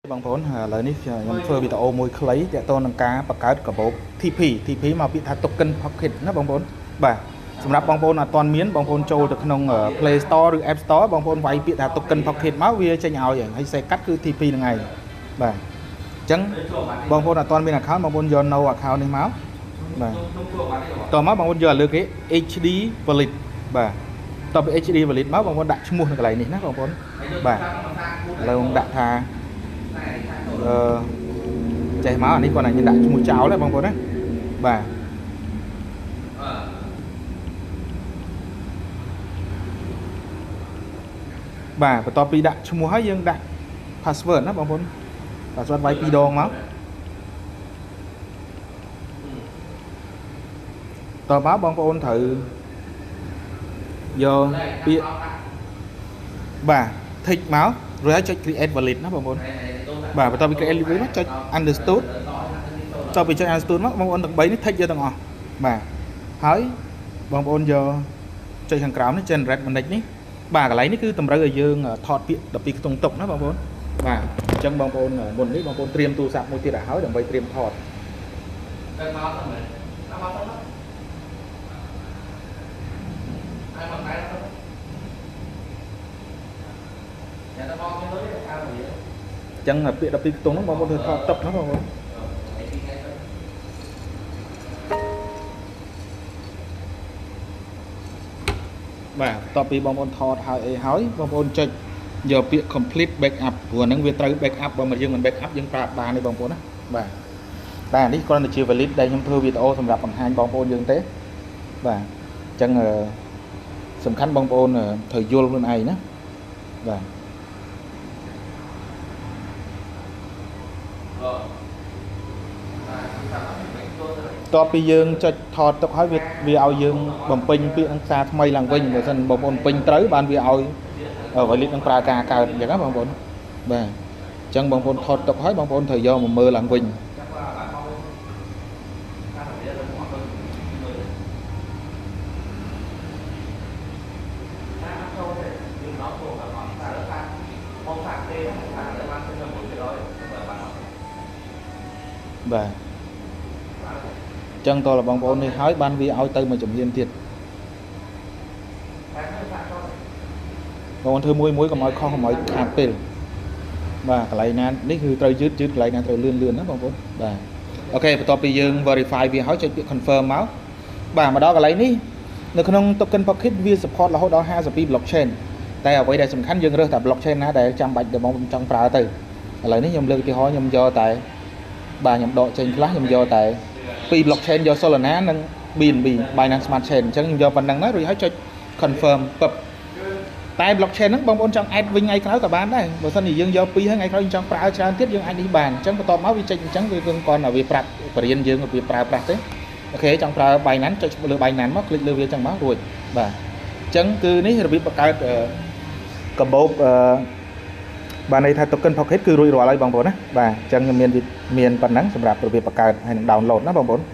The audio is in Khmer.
បងប្អូនឥឡូវនេះខ្ញុំធ្វើវីដេអូមួយខ្លីទាក់ទងនឹងការបង្កើតកាបូប TP TP មកពាក្យថា Token Pocket ណាបងប្អូនបាទសម្រាប់បងប្អូនអត់ទាន់មានបងប្អូនចូលទៅក្នុង Play Store ឬ App Store បងប្អូនវាយពាក្យថា Token Pocket មកវាចេញឲ្យហើយសេកាត់គឺ TP ហ្នឹងឯងបាទអញ្ចឹងបងប្អូនអត់ទាន់មាន account បងប្អូនយក no account នេះមកបាទតមកបងប្អូនយកលើគេ HD Wallet បាទតទៅ HD Wallet មកបងប្អូនដាក់ឈ្មោះនៅកន្លែងនេះណាបងប្អូនបាទឥឡូវខ្ញុំដាក់ថាអឺចេះមកអានេះគាត់តែដាក់ឈ្មោះចោលទេបងប្អូនណាបាទបាទបន្ទាប់ពីដាក់ឈ្មោះហើយយើងដាក់ password ណាបងប្អូន password វាយ2ដងមកតមកបងប្អូនត្រូវយកពាក្យបាទ tick មករួចហើយចុច create wallet ណាបងប្អូនបាទបន្ទាប់ពី create wallet មកចុច understood តទៅពីចុច understood មកបងប្អូនទាំង3នេះ tick យកទាំងអស់បាទហើយបងប្អូនយកចុចខាងក្រោមនេះ generate manage នេះបាទកន្លែងនេះគឺតម្រូវឲ្យយើងថតពាក្យ12ខ្ទង់ទុកណាបងប្អូនបាទអញ្ចឹងបងប្អូនមុននេះបងប្អូនត្រៀមទូរស័ព្ទមួយទៀតឲ្យហើយដើម្បីត្រៀមថត ទៅមកទៅមែនមកទៅហើយមកដែរទៅតែទៅមកទៅតាមវា អញ្ចឹងពាក្យ12ខ្ទង់ហ្នឹងបងប្អូនធ្វើថតទុកណាបងប្អូនបាទបន្ទាប់ពីបងប្អូនថតហើយអីហើយបងប្អូនចុចយកពាក្យ complete backup ព្រោះហ្នឹងវាត្រូវ backup បើមិនយើងមិន backup យើងប្រើបានទេបងប្អូនណាបាទតែនេះគ្រាន់តែជា valid ដែលខ្ញុំធ្វើវីដេអូសម្រាប់បង្ហាញបងប្អូនយើងទេបាទអញ្ចឹងសំខាន់បងប្អូនត្រូវយល់ខ្លួនឯងណាបាទតបពីយើងចុចថតទុកហើយវាវាឲ្យយើងបំពេញពាក្យនឹងសារថ្មីឡើងវិញបើមិនបងប្អូនពេញត្រូវបានវាឲ្យ valid នឹងប្រើការកើតអញ្ចឹងណាបងប្អូនបាទអញ្ចឹងបងប្អូនថតទុកហើយបងប្អូនត្រូវយកមកមើលឡើងវិញបាទចឹងតើបងប្អូននេះហើយបានវាឲ្យទៅមួយជំហានទៀតបងប្អូនធ្វើមួយមួយកុំឲ្យខុសកុំឲ្យខាតពេលបាទកន្លែងណានេះគឺត្រូវយឺតយឺតកន្លែងណាត្រូវលឿនលឿនណាបងប្អូនបាទ OK បន្ទាប់ពីយើង verify វាហើយចុចពាក្យ confirm មកបាទមកដល់កន្លែងនេះនៅក្នុង token pocket វា support រហូតដល់52 blockchain តែអ្វីដែលសំខាន់យើងរើសតែ blockchain ណាដែលចាំបាច់ដែលបងចង់ប្រើទៅឥឡូវនេះខ្ញុំលើកឧទាហរណ៍ខ្ញុំយកតែបាទខ្ញុំដកចេញខ្លះខ្ញុំយកតែពី blockchain យក Solana និង BNB Binance Smart Chain អញ្ចឹងខ្ញុំយកប៉ុណ្ណឹងណារួចហើយចុច confirm ពឹបតែ blockchain ហ្នឹងបងប្អូនចង់ add វិញថ្ងៃក្រោយក៏បានដែរបើសិនជាយើងយកពីរហើយថ្ងៃក្រោយយើងចង់ប្រើច្រើនទៀតយើងអាចនេះបានអញ្ចឹងបន្ទាប់មកវាចេញអញ្ចឹងវាគឺគ្រាន់តែវាប្រាប់បរៀនយើងរបៀបប្រើប្រាស់ទេ OK ចង់ប្រើ Binance ចុចលើ Binance មក click លើវាអញ្ចឹងមករួចបាទអញ្ចឹងគឺនេះរបៀបបង្កើតកាបូបអឺបានន័យថា token pocket គឺរួចរាល់ហើយបងប្អូនណាបាទអញ្ចឹងខ្ញុំមានមានប៉ុណ្ណឹងសម្រាប់របៀបបង្កើតហើយនឹង download ណាបងប្អូន។